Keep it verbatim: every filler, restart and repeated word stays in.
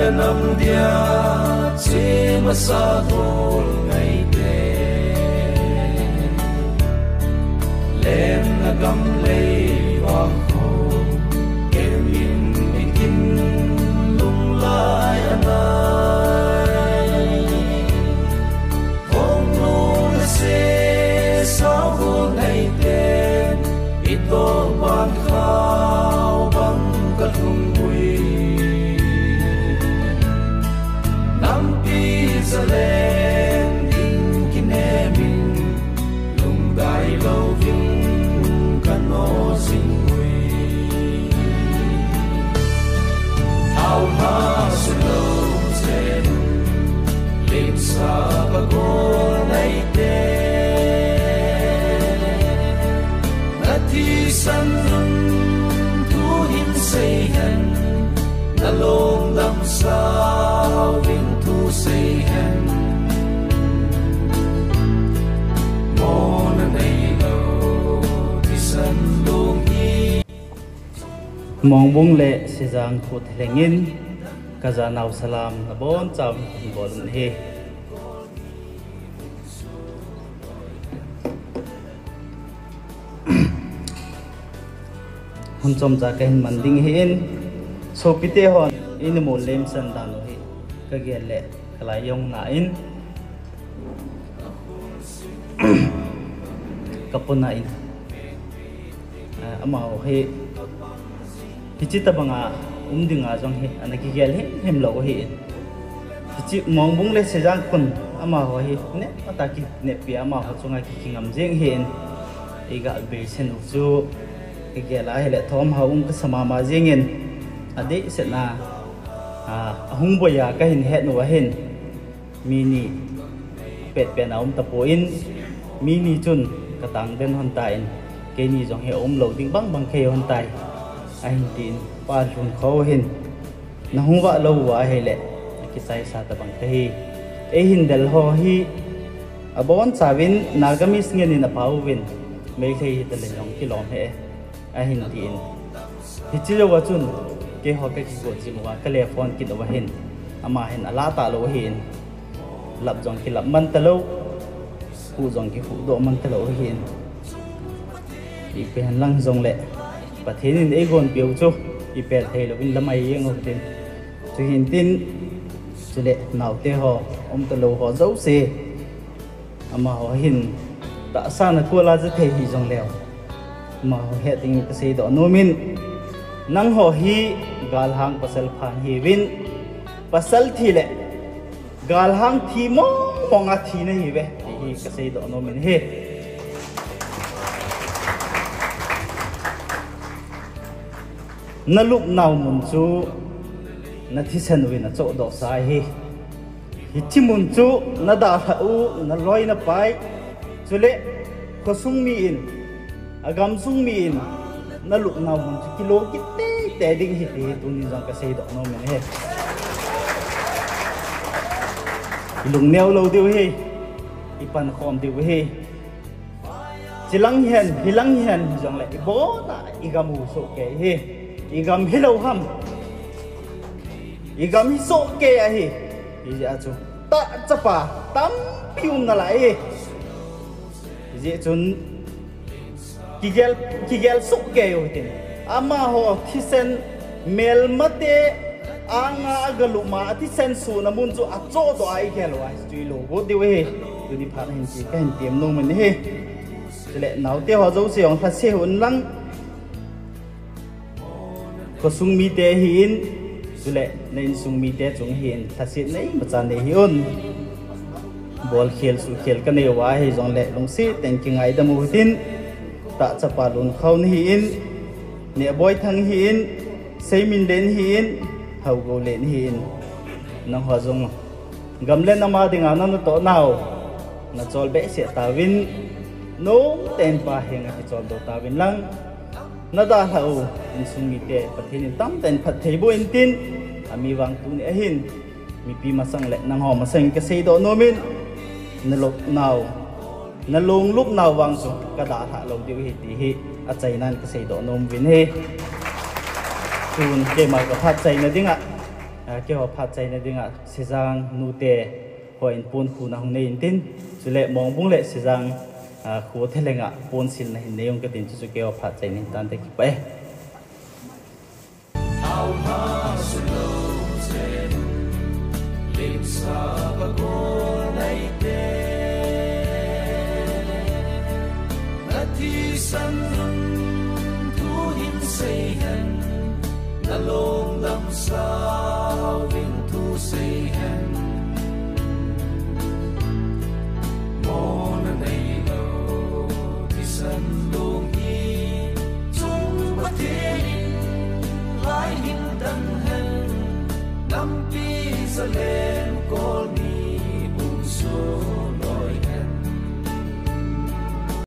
Nam dia chi masa dol ngai te. Len na gam lei vang ko. Ken min ikin lung lai anai. Hong nung se sa dol ngai te. Ito ban khao ban ka lung ui. Nampi zalen in kinemin lungdai lovin ka no sing ui. Thao ha su lo chen lim sa ba ko nai te. Na thisan nun thu hin sei hen, na lungdam sauvin thu sei hen. Mo na nei lo, thisan lung hi. Mongbung le Sejang Khut Lengin, ka janau salam na bon chau bol un hi. Hun chomcha kahin man ding ahin, sopite hon, eina mu lemsan dan u hi, ka gel le, ka lai jong na in, ka pona in. Ah, amaho hi, hiche tabanga um dinga jong hi, ana kigel himhim lou ahin. Hiche Mongbung le Sejang khun, amaho hi, neh, ata kineppi amaho chunga ki, kingam jeng ahin. Eiga beisen u chu, kigel a hile thom ha um kasa mama jengin. Adeh sena, ah, ahung boi a kahin het u ahin. Mi ni petpet na um tapon, mi ni chun ka tangden hon tan, keini jong hi aum lou ding bangbang kahi hon tai. Ahin tin, Pa Lhunkhou hin, na hung vah lou uva ahile, akichaisa tabang kahi. Eihin del ho hi, abonchauvin, Nagamese ngen in apauvin, Meitei hita le jong kilom hih e. Ahin tin. Hiche jouva chun, keiho ka kigo chim uva, ka le phone kit uva hin. Ama hin alah talou ahin. Lap jong kilap man talou. Hu jong kihuhdoh man talou ahin. Ipi hen lang jongle. Pathen in eigonpiu chu. Ipel thei louvin lamai jeng u tin. Chuhin tin. Chule naote ho. Um talou ho jouse. Amaho hin tahsa na kol a ja thei hijongleu. Amaho het ding kaseidoh nomin. Nangho hi galhang pasal pha nahiuvin. Pasal thi le galhang thi mong mong a thi nahiuve. Ti hi kaseidoh nomin hi. Na lupnau mun chu na thisan uvin achohdoh sa ahi. Hiche mun chu na dalhah u, na loi na pai. Chule, khosung mi in, agamsung mi in, na lupnau mun chu kilo kit teitei ding ahi ti hi tuni jong kaseidoh nomin ahi. Ilung neo lou diu ahi, ipankhom diu ahi. Chilang hihen, hilang hihen, hijongle, ibona, igam u sohkei ahi. Igam hilou ham. Igam hi sohkei ahi. Hijeh a chu, tahchapa, tampi um nalai ahi. Hijeh chun, kigel, kigel sohkei u hitin. Amaho thisen melmate, anga agalup ma, athisen sona mun chu achohdoh a igel uva, chu ilou got diu ahi. Tuni phat hin ti, kahin tem nomin ahi. Chule, naote ho jouse jong lhase un lang. Khosung mite ahin, chule, na insung mite chung ahin, lhasetna imacha nei hih un. Bolkhel, suhkhel kanei uva hijongle, lungset tah in kingaidam u hitin, tahchapa Lunkhao nahin, Nehboithang nahin, Seiminlen nahin, Haogoulen nahin, nangho jong gam le nam a dinga nana toh nau, nachol behseh tauvin, nomtah in Pa henga kicholdo tauvin lang, nadalhah u insung mite Pathen in tamtah in phatthei boh intin, ami vang tuni ahin, mipi masang le nangho masang in kaseidoh nomin, nalupnau, nalunglupnau vang chu kadalhah lou diu ahi ti hi achainan kaseidoh nom uvin ahi. Tun keima kaphat chaina dinga Keiho phat chaina dinga Sejang nute hon pon khuna hung nei intin, chule Mongbung le Sejang kho thalenga pon silna hin nei ung katin, chuchu keiho phat chaina hin tante, kipah e. Nathisan nun thu hin seihen, nalungdam sauvin thu seihen. Mona neilou thisan lung hi chung Pathen in lai hin dang hen, lampi zalen kol mi